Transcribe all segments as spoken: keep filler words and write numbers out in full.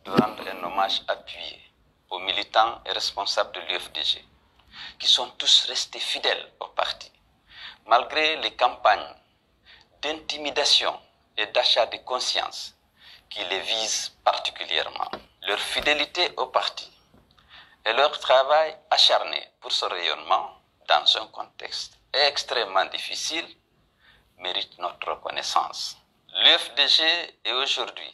rendre un hommage appuyé aux militants et responsables de l'U F D G, qui sont tous restés fidèles au parti, malgré les campagnes d'intimidation et d'achat de conscience qui les visent particulièrement. Leur fidélité au parti et leur travail acharné pour son rayonnement dans un contexte extrêmement difficile méritent notre reconnaissance. L'U F D G est aujourd'hui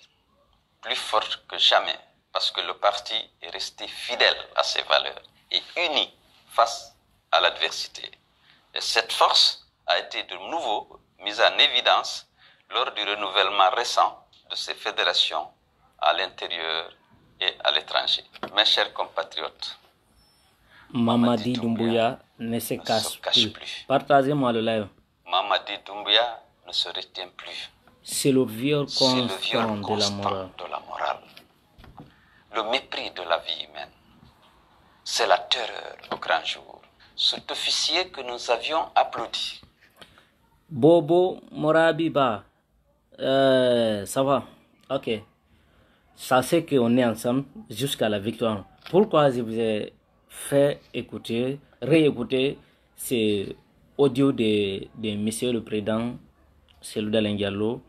plus forte que jamais parce que le parti est resté fidèle à ses valeurs et uni face à l'adversité. Et cette force a été de nouveau mise en évidence lors du renouvellement récent de ces fédérations à l'intérieur et à l'étranger. Mes chers compatriotes, Mamadi Doumbouya ne se cache plus. Partagez-moi le live. Mamadi Doumbouya ne se retient plus. C'est le viol C'est le viol constant de la constant morale. De la morale. Le mépris de la vie humaine. C'est la terreur au grand jour. Cet officier que nous avions applaudi. Bobo Morabi Ba. Euh, ça va. Ok. Ça, c'est qu'on est ensemble jusqu'à la victoire. Pourquoi je vous ai fait écouter, réécouter ces audios de, de Monsieur le Président Cellou Dalein Diallo?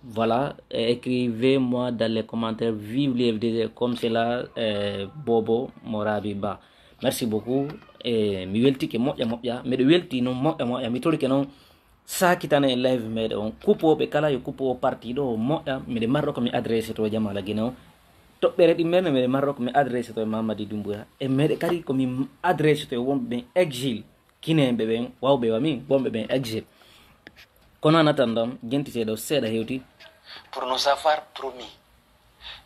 Voilà, euh, écrivez-moi dans les commentaires, vive l'U F D G, comme cela, euh, Bobo Morabi Ba. Merci beaucoup. E mi weltike moƴƴa moƴƴa, miɗo welti noon moƴƴa moƴƴa, mi torike noon saakitane e live meɗen on. Kuppooɓe kala yo kuppoo parti ɗo o moƴƴa, miɗo marɗo ko mi adresse to e Jamala Gine on. Toɓɓere ɗimmere miɗo marɗo ko mi adresse to e Mamadi Doumbouya. E meɗe kadi ko mi adresse to e wonɓe ɓen exil, kineeɓe ɓen, wawɓe wa min, wonɓe ɓen exil. Kono en attendant, jentitee ɗo seeɗa hewti. Pour nous avoir promis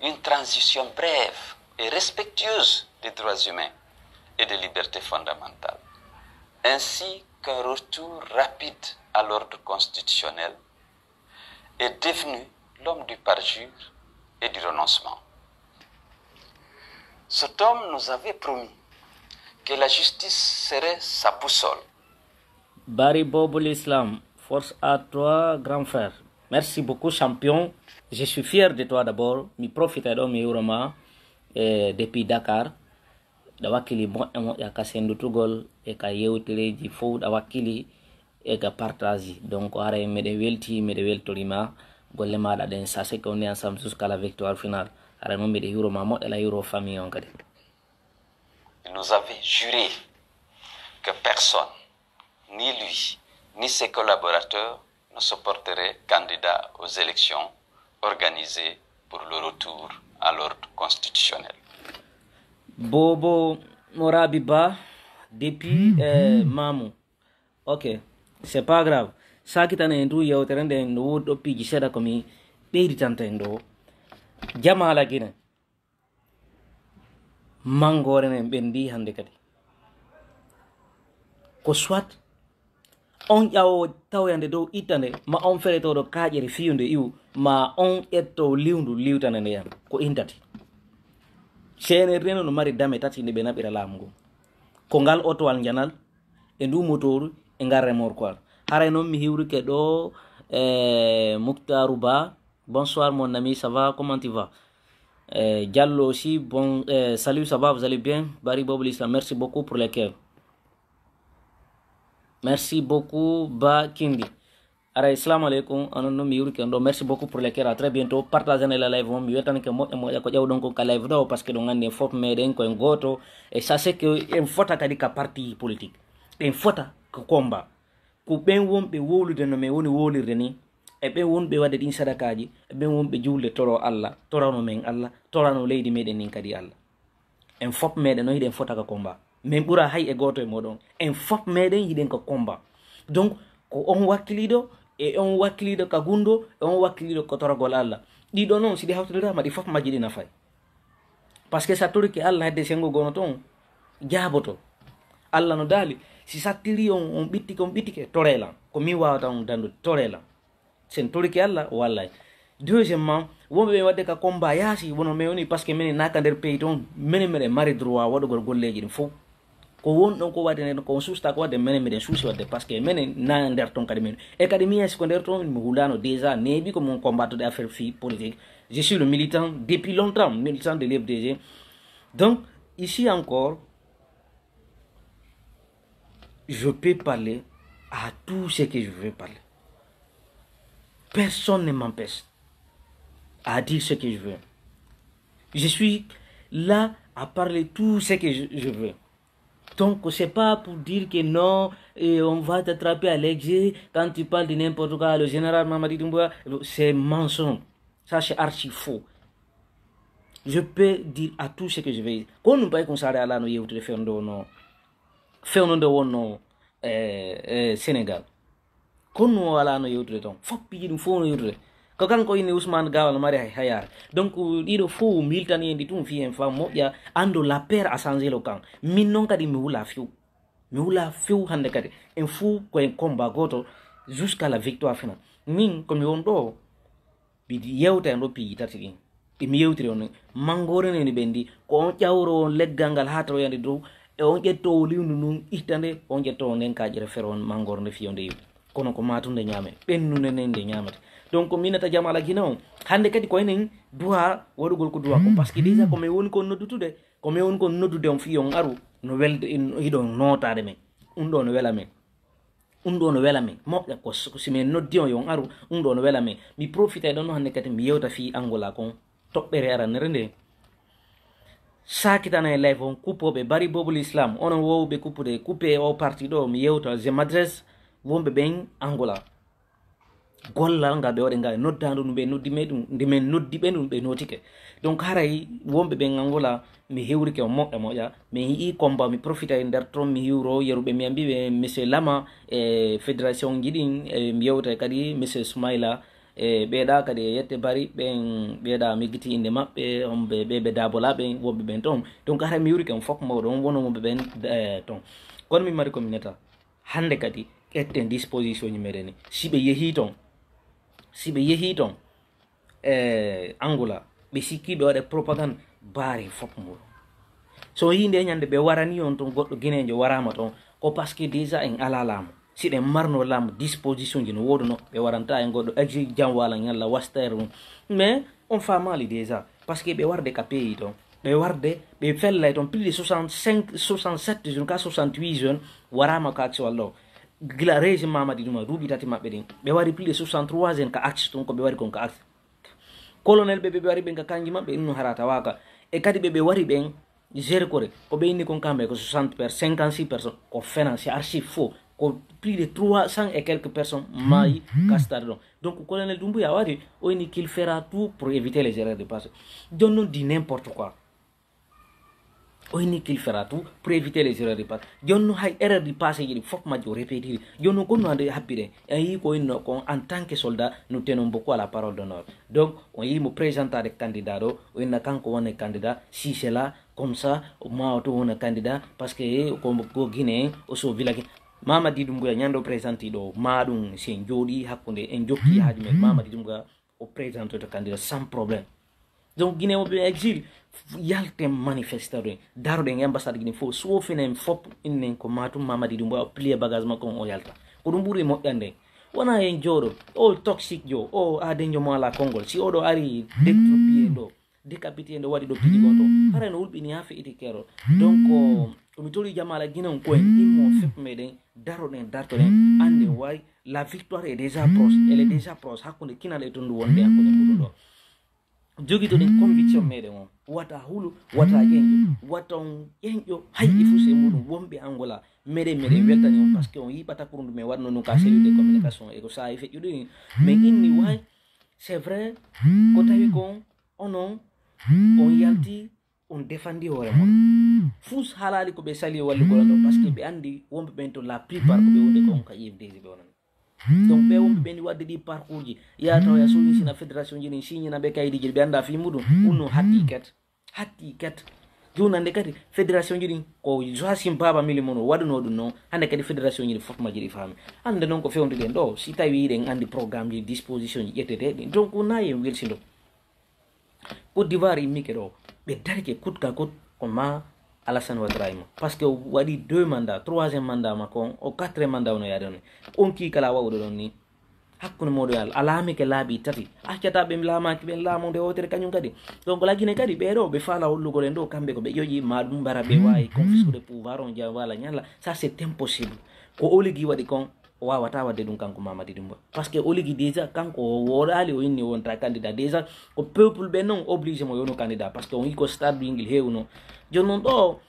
une transition brève et respectueuse des droits humains et des libertés fondamentales, ainsi qu'un retour rapide à l'ordre constitutionnel, est devenu l'homme du parjure et du renoncement. Cet homme nous avait promis que la justice serait sa boussole. Bari Bobo l'Islam, force à toi, grand frère. Merci beaucoup, champion. Je suis fier de toi d'abord. Mi profite ɗo mi yuroma, eh, depuis Dakar. Ɗa wakkili moƴƴa moƴƴa ka sendutugol e ka yewtereeji fow ɗa wakkili e ka partage. Donc haray miɗen welti, miɗen weltorima golle maɗa ɗen. Ça, c'est qu'on est ensemble jusqu'à la victoire finale. Haray noon miɗen yuroma moƴƴa la yuro famille on kadi. Il nous avait juré que personne, ni lui, ni ses collaborateurs, ne se porteraient candidats aux élections organisées pour le retour à l'ordre constitutionnel. Bobo Morabi Ba, depuis, euh, Mamou. Ok, c'est pas grave. Saakitane en du yewtere nden no woodi ɗo piiji seeɗa ko mi ɓeyditanta en ɗo. Jamala Gine. Manngoore nden ɓenndi hannde kadi. Ko soit on ƴawo tawoyande dow ittande, ma on feretooɗo kaaƴere fiyunde iwu, ma on ƴetto liwndu liwtande nde yan. Ko ɗin tati. C N R D no mari dame tati nde ɓe naɓira laamu ngu. Ko ngal otowal njanal, e ndu motooru, e ngal remorquoir. Haray noon mi hiwrike ɗo, eh, Muktaaru Ba. Bonsoir mon ami, ça va, comment tu vas? Eh, Diallo aussi, bon, eh, salut, ça va, vous allez bien? Bari Bobo l'Islam, merci beaucoup pour les cœurs. Merci beaucoup, Ba Kindi. Aray, salamu aleykum. Onon noon mi yurike on ɗo. Merci beaucoup pour les cœurs. À très bientôt. Partagez la live on. Mi weltanike moƴƴa moƴƴa ko ƴawɗon kon ka live ɗo, parce que ɗon anndi en fof meɗen ko en gooto. Et sachez que en fota kadi ka parti politique. En fota ko combat. Ko ɓen wonɓe wowlude no men woni wowlirde ni, e ɓen wonɓe waɗde ɗin sadakaaji, e ɓen wonɓe juulde toro Allah, torano men Allah, torano leydi meɗen ndin kadi Allah. En fof meɗen no hiɗen fota ka combat. Min ɓura hay e gooto e mooɗon. En fof meɗen hiɗen ka combat. Donc, ko on wakkiliiɗo, e on wakkiliiɗo ka gunndo, e on wakkiliiɗo ko toragol Allah. Ɗiɗo noon, si ɗi hawtondiraama, ɗi fof majji ɗi nafay. Parce que sa torike Allah hedde senngo gono toon, jaaboto. Allah no daali, si sattirii on, on ɓittike, on ɓittike, toree lan. Ko min waawata on danndude, toree lan. Sen torike Allah, wallay. Deuxièmement, wonɓe ɓe waɗde ka combat yaasi, wono men woni, parce que menen naaka nder pays toon, menen meɗen mari droit waɗugol golleeji ɗin fof. Ko won ɗon ko waɗde nden, ko on suusata ko waɗde, menen meɗen suusi waɗde, parce que menen na nder toon kadi men. E kadi mi yaasi ko nder toon, mi hulaano déjà, neeɓi ko mon combattude affaire fii politique. Je suis le militant depuis longtemps, militant de l'F D G. Donc, ici encore, je peux parler à tout ce que je veux parler. Personne ne m'empêche à dire ce que je veux. Je suis là à parler tout ce que je, je veux. Donc, c'est pas pour dire que non, et on va t'attraper à l'exil quand tu parles de n'importe quoi. Le général Mamadi Doumbouya, c'est mensonge. Ça, c'est archi faux. Je peux dire à tout ce que je veux. Ko non pas qu'on s'arrête là, no yewtude fewndo no, fewndo nde wonno, eh, eh, Sénégal. Kono o alaa no yewtude ton. Fof piiji ɗum fof no yewtude. Ko kanko inni Ousmane Gawal no mari hay hayaare. Donc, ɗiɗo fof miltani en ɗi tun fii en fa moƴƴa. Ando la peur a changé le camp. Min non kadi mi wula few. Mi wula few hannde kadi. En fof ko en combat gooto jusqu'à la victoire finale. Min ko mi won ɗo. Mbiɗi yewta e ɗo piiji tati ɗin. Ɗi mi yewtiri on, manngoore nden ndi ɓenndi, ko on ƴawroowo on leggal ngal haa tawoya nde dow, e on ƴettoowo liwndu ndun itta nde, on ƴettoowo nden kaaƴere fere on manngoore nde fii o nde yowi. Kono ko maatunde ñaame, ɓennunde nden nde ñaamete. Donc, ko minata jam ala gina on. Hannde kadi ko enen duwa waɗugol ko duwa ko, parce que déjà ko men woni kon noddutude, ko men woni kon noddude on fii on aru, no welde, hiɗon nootaade men. Ɗum ɗo no wela men. Ɗum ɗo no wela men. Moƴƴa ko s-, ko si men noddi on yo on aru, ɗum ɗo no wela men. Mi profita e ɗon no hannde kadi mi yewta fii Angola kon. Toɓɓere arannere nde. Saakitana e live on, kuppooɓe bari boobu l'islam. Onon wowɓe kuppude, kuppe o parti ɗo, mi yewta, je m'adresse wonɓe ɓen Angola. Gollal ngal ɓe waɗi ngal, noddaandu ndu ɓe noddi men ɗum, nde men noddi ɓe ɗum, ɓe nootike. Donc, haray wonɓe ɓen Angola, mi hewrike on moƴƴa moƴƴa, mi yi'i combat, mi profita e nder ton, mi hiwro yeruɓe, mi ambi ɓe, Monsieur Lama, e fédération ji ɗin, e mi yewta kadi Monsieur Soumaïla, e ɓeeɗa kadi e yette bari, ɓen ɓeeɗa mi giti innde maɓɓe, on ɓe, ɓe, ɓe Dabola ɓen, wonɓe ɓen ton. Donc, haray mi hewrike on fof mawɗo, on wono wonɓe ɓen, eh, ton. Kono mi mari ko mi neta. Hannde kadi, ƴetten disposition ji meɗen ni. Si ɓe yehii ton, si ɓe yehii ton, e Angola, ɓe sikkii ɓe waɗa propagande, baari fof muuɗum. So yii nde ñande ɓe waranii on ton, goɗɗo Gineejo waraama ton, ko parce que déjà en alaa laamu. Si ɗen marno laamu, disposition ji no wooduno, ɓe waranta en goɗɗo exil jam wala ñalla wasteere ɗum. Mais on faamaali déjà. Parce que ɓe warde ka pays ton. Ɓe warde, ɓe fellay ton plus de soixante-cinq, soixante-sept jeunes, ka soixante-huit jeunes, waraama ka action walla o. Gila régime Mamadi Duma, duuɓi tati maɓɓe ɗin. Ɓe wari plus de soixante-trois jeunes ka action ton, ko ɓe wari kon ka action. Colonel ɓe, ɓe wari ɓen ka kanji maɓɓe, ɗum no hara tawaaka. E kadi ɓe, ɓe wari ɓen, Géré Kore, ko ɓe inni kon kamɓe ko soixante per, cinquante-six personnes, ko fena, c'est archi faux. Ko plus de trois cents et quelques personnes maayi ka stade ɗon. Donc, Colonel Doumbouya waɗi, o inni qu'il fera tout pour éviter les erreurs du passé. Jooni non, dit n'importe quoi. O inni qu'il fera tout pour éviter les erreurs du passé. Jooni non, hay erreur du passé ji ɗi fof majji o répétiri. Jooni non, ko no hannde habbire. En yii ko inno kon en tant que soldat, nous tenons beaucoup à la parole d'honneur. Donc, on yii mo présentade candidat ɗo, o inna kanko wone candidat, si c'est là, comme ça, ma o to wona candidat, parce que ko, ko Guinée, o so village. Mamadi Doumbouya ñande o présenti ɗo, ma ɗum si en jooɗi hakkunde, en jokki haaju men, Mamadi Doumbouya o présente to candidat sans problème. Donc, Guinée o ɓe exil, yalten manifesta ɗo, daroɗen ambassade Guinée fof, sofinen fof, innen ko matum Mamadi Doumbouya o plié bagage makko on o yalta. Ko ɗum ɓuri moƴƴande. Wona en jooɗo, o toxique jo, o adenjo mo ala konngol. Si oɗo ari détroupé ɗo, décapité ɗo waɗi ɗo piiji gon ɗo. Hara no wulɓini haa fe'iti keero. Donc, ko mi tori jamaala Guinée on ko en immo fep meɗen, daroɗen, dartoɗen, annden waay, la victoire est déjà proche, elle est déjà proche, hakkunde kinal e tondu wonde hakkunde muɗum ɗo. Jogitoɗen conviction meɗen on. Wata hulu, wata ƴeñƴo, wata on ƴeñƴo, hay e fus e muɗum, wonɓe Angola, meɗen, meɗen weltani on, parce que on yiɓata ko ɗum ɗum en waɗno ɗum ka cellule de communication e ko saa'i feƴƴuɗo ɗin. Mais inni waay, c'est vrai, ko tawi kon onon, on yalti, on defandi hoore mon. Fus halaali ko ɓe sali wallugol on ɗon, parce que ɓe andi wonɓe ɓen to la plupart ko ɓe wonde kon ka I F D G ɓe wonani. Donc, ɓe wonɓe ɓen waɗde ɗi parcours ji, yaha tawa ya sowin sina fédération ji ɗin, signina ɓe kaydi ji, ɓe anda fii muɗum, ɗum no hatti ket. Hatti ket. Jooni hannde kadi fédération ji ɗin ko Joachim Baba Mili Mono waɗuno ɗum non, hannde kadi fédération ji ɗin fof majji ɗi faami. Hannde non ko fewnduɗen ɗo, si tawi hiɗen andi programme ji, disposition ji ƴetteteɗi, donc na en welsindo. Côte d'Ivoire immike ɗo, ɓe darike coûte que coûte ko ma Alassane Ouattara immo. Parce que o waɗi deux mandats, troisième mandat makko on, o quatrième mandat on no yaade on ni. On kii kala wawɗo ɗon ni. hakkunde mooɗon e Allah. A laamike laabi tati. A accataa ɓe laamaaki ɓen laamu nde wootere kañum kadi. Donc, la Guinée kadi, ɓee ɗoo, ɓe faala hollugol en ɗoo, kamɓe ko ɓe ƴoƴi, maa ɗum mbara ɓe waawi confisquer pouvoir on, jam wala ñalla. Ça, c'est impossible. Ko Oligui waɗi kon, o waawataa waɗde ɗum kanko Mamadi Doumbouya. Parce que Oligui déjà, kanko o wooɗaali, o inni wonta candidat. Déjà, ko peuple ɓe non obligé mo yono candidat. Parce que on yii ko stade Bingil heewno. Jooni non ɗoo,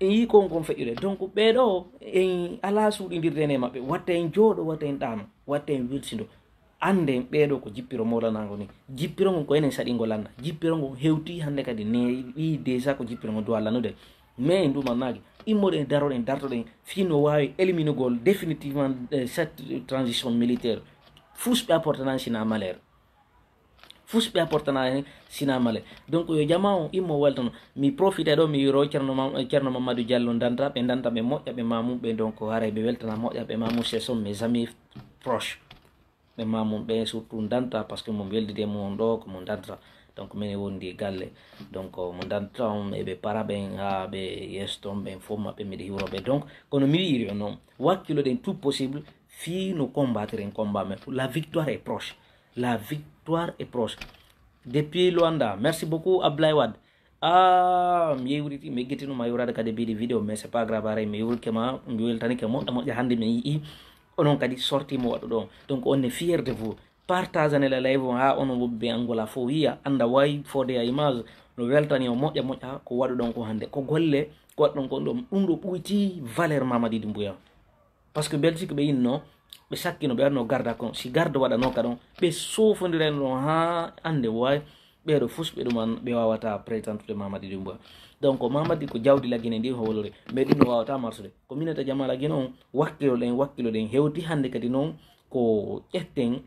en yii ko on kon feƴƴude. Donc, ɓee ɗoo, en alaa suuɗindirde en e maɓɓe. Watta en jooɗo, watta en ɗaano, watta en welsindo. Annden ɓee ɗoo ko jippiro moolanaango ni. Jippiro ngon ko enen saɗi ngo lanna. Jippiro ngon hewtii hannde kadi ne ɗi déjà ko jippiro ngo duwaa lannude. Mais en ɗumannaaki. Immoɗen, daroɗen, dartoɗen, fii no waawi éliminugol définitivement, eh, cette transition militaire. Fus ɓe apportana sina malheur. Fus ɓe apportana hen sina malheur. Donc, yo jamaa on immo weltano. Mi profite ɗoo, mi yiro Ceerno Mam-, Ceerno Mamadou Diallo Ndanta, ɓe Ndanta ɓe moƴƴa, ɓe Mamou ɓe, donc, haray ɓe weltana moƴƴa, ɓe Mamou, ce sont mes amis proches. Ɓe Mamou ɓe surtout Ndanta, parce que mo mi weldidi e mun on ɗoo, ko mo Ndanta. Donc, minen wondi e galle. Donc, mo Ndanta on, e ɓe para ɓen, haa ɓe yeeso ton, ɓen fof maɓɓe miɗo hiwro ɓe. Donc, kono mi wi'iri on non, wakkiloɗen tout possible, fii no combattre en combat men. La victoire est proche. La victoire est proche. Depuis Luanda, merci beaucoup, Ablaye Wade. Ah, mi yewriti, mi eggitinoma yewraade kadi e video, mais c'est pas grave, haray mi yewrike ma, mi weltanike moƴƴa moƴƴa hannde mi yi'i onon kadi sorti mo waɗuɗo on. Donc, on est fier de vous. Partageane la live on haa onon woɓɓe ɓe Angola fof yi'a, annda way fodde à image, no weltani on moƴƴa moƴƴa ko waɗuɗon ko hannde. Ko golle, ko waɗuɗon ko ɗum, ɗum ɗoo ɓuyti valeur Mamadi Doumbouya. Parce que Belgique ɓe inno, ɓe sakkino, ɓe waɗno garda kon. Si garda waɗano ka ɗon, ɓe sofondirayno ɗon haa annde wawi, ɓee ɗoo fus ɓe ɗuman, ɓe wawata prétendude Mamadi Doumbouya. Donc, Mamadi ko jawdi la Guinée ndi howlore, mais ɗum no wawata marsude. Ko minen ta jamaa la Guinée on, wakkiloɗen, wakkiloɗen, hewti hannde kadi non ko ƴetten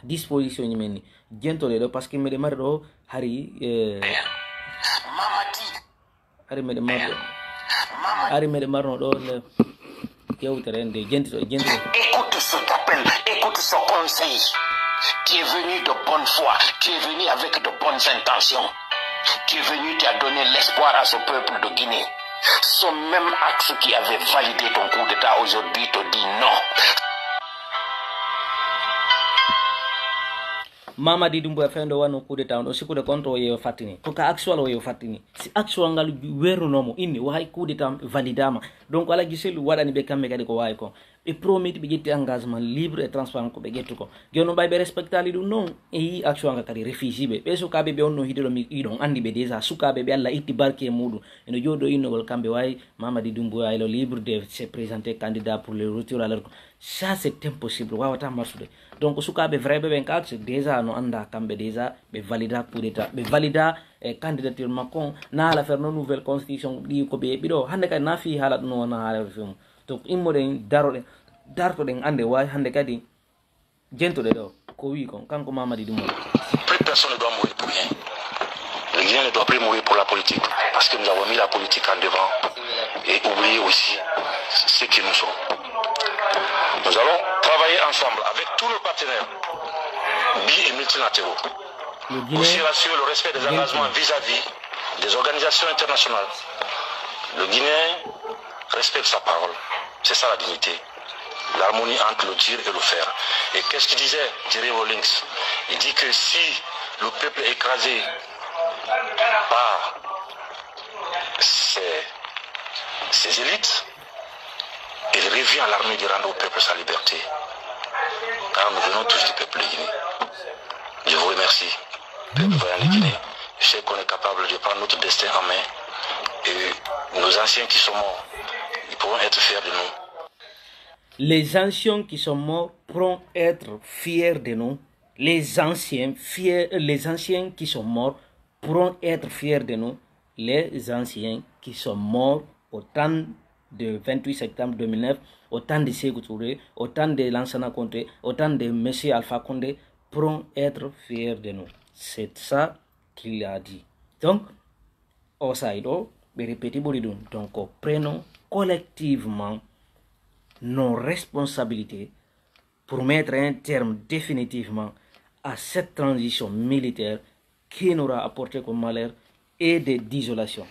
disposition ji men ni. Jentoɗe ɗoo, parce que miɗo mari ɗoo hari, eh, Mamadi. Hari meɗen marno, hari meɗen marno ɗoo le yewtere nde jentito, jentito. Écoute cet appel, écoute ce conseil. Tu es venu de bonne foi, tu es venu avec de bonnes intentions. Tu es venu, tu as donné l'espoir à ce peuple de Guinée. Ce même Axe qui avait validé ton coup d'État aujourd'hui te dit non. Mamadi Doumbouya fewndo wano coup d'État on, ɗon sikkude kon to o yeeyo fattini. Ko ka Axe wala o yeeyo fattini. Si Axe wal ngal werruno mo, inni, o hay coup d'État validama. Donc, Ala Giselu waɗani ɓe kamɓe kadi ko waawi kon. Ɓe prometi, ɓe ƴetti engagement libre et transparent ko ɓe ƴettu ko. Jooni non ɓay ɓe respectali ɗum non, e yi Axe wal ngal kadi refusii ɓe. Ɓe sukaaɓe ɓe on no hiɗe ɗo mi, iɗon anndi ɓe déjà. Sukaaɓe ɓe Alla itti barki e muɗum. Eno jooɗo innogol kamɓe waawi Mamadi Doumbouya est libre de se présenter candidat pour le retour à leur Ça, c'est impossible. Wawata marsude. Donc, sukaaɓe vrai ɓe ɓen ka, c'est déjà no annda kamɓe déjà, ɓe valida coup d'État, ɓe valida, eh, candidature makko on, na la faire no nouvelle constitution ɗi ko ɓe ɓiɗo. Hannde kadi na fii haala ɗum no wona haala film. Donc, immoɗen, daroɗen, dartoɗen annde wawi hannde kadi jentuɗe ɗo. Ko wi kon, kanko Mamadi Doumbouya. Plus personne ne doit mourir pour rien. Le Guinéen ne doit plus mourir pour la politique, parce que nous avons mis la politique en devant et oublier aussi ce qui nous sommes. Nous allons travailler ensemble avec tous nos partenaires, bi et multilatéraux, pour aussi rassurer le respect des engagements vis-à-vis des organisations internationales. Le Guinéen respecte sa parole. C'est ça la dignité. L'harmonie entre le dire et le faire. Et qu'est-ce qu'il disait, Jerry Rawlings? Il dit que si le peuple est écrasé par ses, ses élites, il revient à l'armée de rendre au peuple sa liberté. Car nous venons tous du peuple de Guinée. Je vous remercie. Peuple vaillant de Guinée, je sais qu'on est capable de prendre notre destin en main. Et nos anciens qui sont morts, ils pourront être fiers de nous. Les anciens qui sont morts pourront être fiers de nous. Les anciens fiers, les anciens qui sont morts pourront être fiers de nous. Les anciens qui sont morts au temps de vingt-huit septembre deux mille neuf, au temps de Sékou Touré, au temps de Lansana Conté, au temps de Monsieur Alpha Condé, pourront être fiers de nous. C'est ça qu'il a dit. Donc, o saa'i ɗo, ɓe répéti ɓuri ɗum. Donc, prenons collectivement nos responsabilités pour mettre un terme définitivement à cette transition militaire qui n'aura apporté que malheur et de désolation.